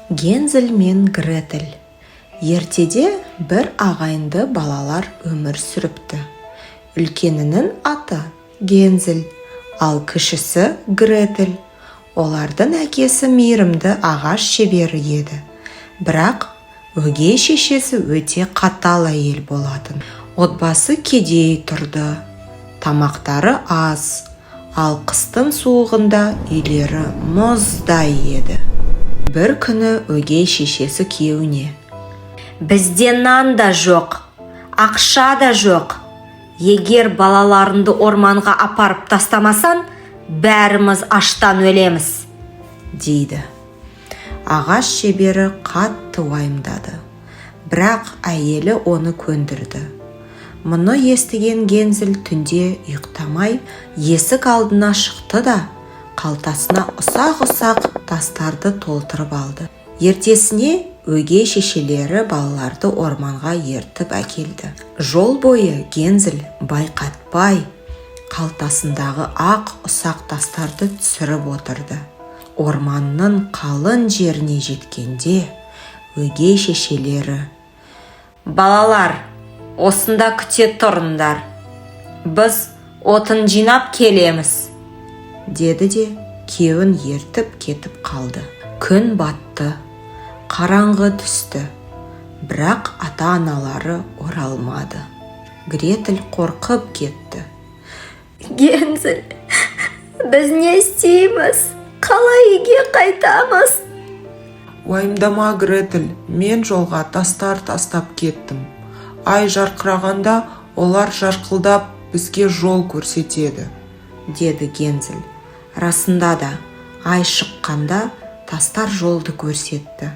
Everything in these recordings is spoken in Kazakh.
Гензель мен Гретель. Ертеде бір ағайынды балалар өмір сүріпті. Үлкенінің аты Гензель, ал кішісі Гретель. Олардың әкесі мейірімді ағаш шебері еді, бірақ өгей шешесі өте қатал әйел болатын. Отбасы кедей тұрды, тамақтары аз, ал қыстың суығында үйлері мұздай еді. Бір күні өгей шешесі күйеуіне: «Бізде нан да жоқ, ақша да жоқ. Егер балаларыңды орманға апарып тастамасаң, бәріміз аштан өлеміз», – дейді. Ағаш шебері қатты уайымдады, бірақ әйелі оны көндірді. Мұны естіген Гензель түнде ұйықтамай есік алдына шықты да, қалтасына ұсақ-ұсақ тастарды толтырып алды. Ертесіне өгей шешелері балаларды орманға ертіп әкелді. Жол бойы Гензель байқатпай қалтасындағы ақ ұсақ тастарды түсіріп отырды. Орманның қалың жеріне жеткенде өгей шешелері: «Балалар, осында күте тұрыңдар, біз отын жинап келеміз», – деді де, күйеуін ертіп кетіп қалды. Күн батты, қараңғы түсті, бірақ ата-аналары оралмады. Гретель қорқып кетті. «Гензель, біз не істейміз? Қалай үйге қайтамыз?» Уайымдама, Гретель, мен жолға тастар тастап кеттім. Ай жарқырағанда олар жарқылдап, бізге жол көрсетеді, деді Гензель. Расында да, ай шыққанда тастар жолды көрсетті.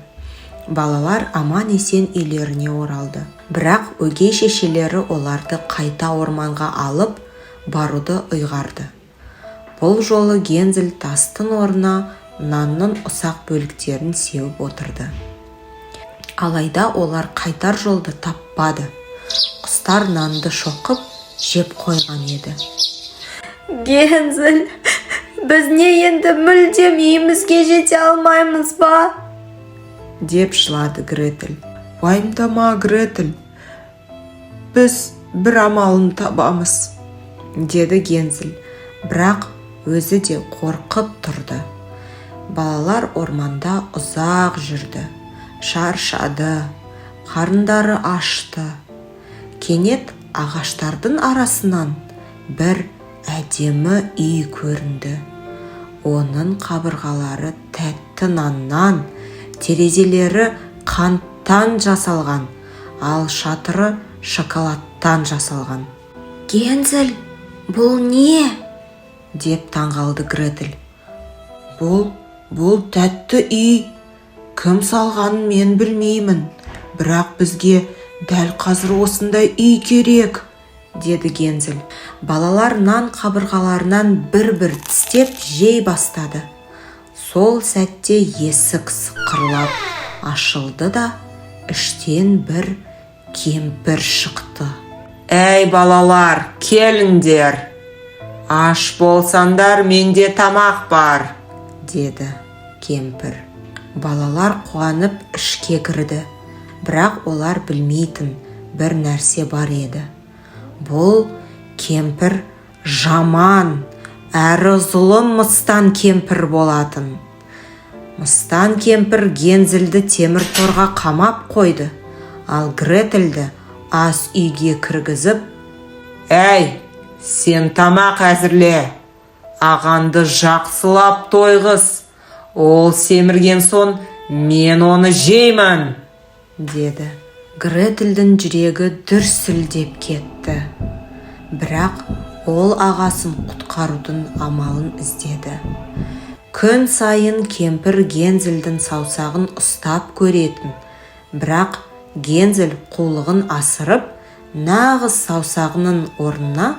Балалар аман-есен үйлеріне оралды, бірақ өгей шешелері оларды қайта орманға алып баруды ұйғарды. Бұл жолы Гензель тастың орнына нанның ұсақ бөліктерін сеуіп отырды. Алайда олар қайтар жолды таппады. Құстар нанды шоқып жеп қойған еді. «Гензель, біз не, енді мүлдем үйімізге жете алмаймыз ба?» деп жылады Гретель. Уайымдама, Гретель, біз бір амалын табамыз, деді Гензель, бірақ өзі де қорқып тұрды. Балалар орманда ұзақ жүрді, шаршады, қарындары ашты. Кенет ағаштардың арасынан бір әдемі үй көрінді. Оның қабырғалары тәтті наннан, терезелері қанттан жасалған, ал шатыры шоколадтан жасалған. «Гензель, бұл не?» деп таңғалды Гретель. Бұл тәтті үй. Кім салғанын мен білмеймін, бірақ бізге дәл қазір осындай үй керек, деді Гензель. Балалар нан қабырғаларынан бір-бір тістеп жей бастады. Сол сәтте есік сықырлап ашылды да, іштен бір кемпір шықты. «Әй, балалар, келіңдер! Аш болсаңдар, менде тамақ бар», деді кемпір. Балалар қуанып ішке кірді, бірақ олар білмейтін бір нәрсе бар еді: бұл кемпір жаман әрі зұлым мыстан кемпір болатын. Мыстан кемпір Гензельді темір торға қамап қойды, ал Гретельді ас үйге кіргізіп: «Әй, сен, тамақ әзірле! Ағаңды жақсылап тойғыз. Ол семірген соң, мен оны жеймін», деді. Гретельдің жүрегі дүрсілдеп кетті, бірақ ол ағасын құтқарудың амалын іздеді. Күн сайын кемпір Гензельдің саусағын ұстап көретін, бірақ Гензель қулығын асырып, нағыз саусағының орнына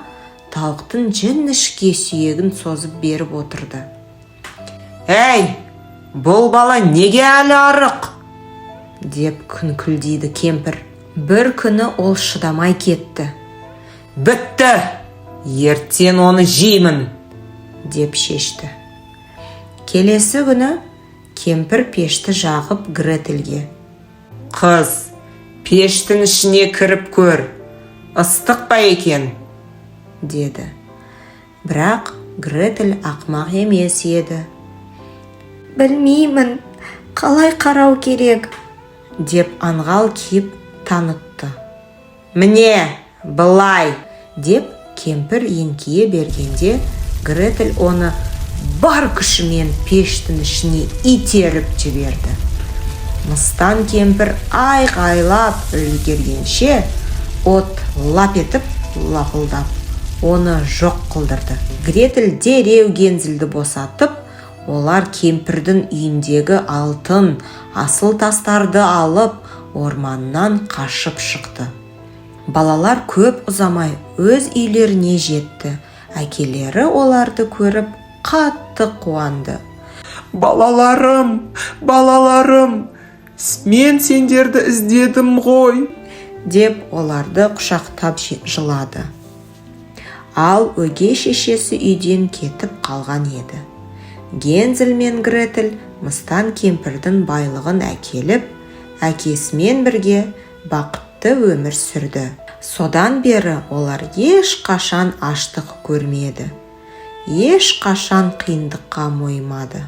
тауықтың жіңішке сүйегін созып беріп отырды. «Әй, бұл бала неге әлі арық?» деп күңкілдейді кемпір. Бір күні ол шыдамай кетті. «Бітті, ертең оны жеймін», деп шешті. Келесі күні Кемпір пешті жағып, Гретельге: «Қыз, пештің ішіне кіріп көр, ыстық па екен?» – деді. Бірақ Гретель ақымақ емес еді. «Білмеймін, қалай қарау керек?» – деп аңғал кейіп танытты. «Міне, былай», – деп кемпір еңкейе бергенде, Гретель оны бар күшімен пештің ішіне итеріп жіберді. Мыстан кемпір айғайлап үлгергенше, от лап етіп лапылдап, оны жоқ қылдырды. Гретель дереу Гензельді босатып, олар кемпірдің үйіндегі алтын, асыл тастарды алып, орманнан қашып шықты. Балалар көп ұзамай өз үйлеріне жетті. Әкелері оларды көріп, қатты қуанды. «Балаларым, балаларым, мен сендерді іздедім ғой!» – деп оларды құшақтап жылады. Ал өгей шешесі үйден кетіп қалған еді. Гензель мен Гретель мыстан кемпірдің байлығын әкеліп, әкесімен бірге бақытты өмір сүрді. Содан бері олар ешқашан аштық көрмеді, ешқашан қиындыққа мойымады.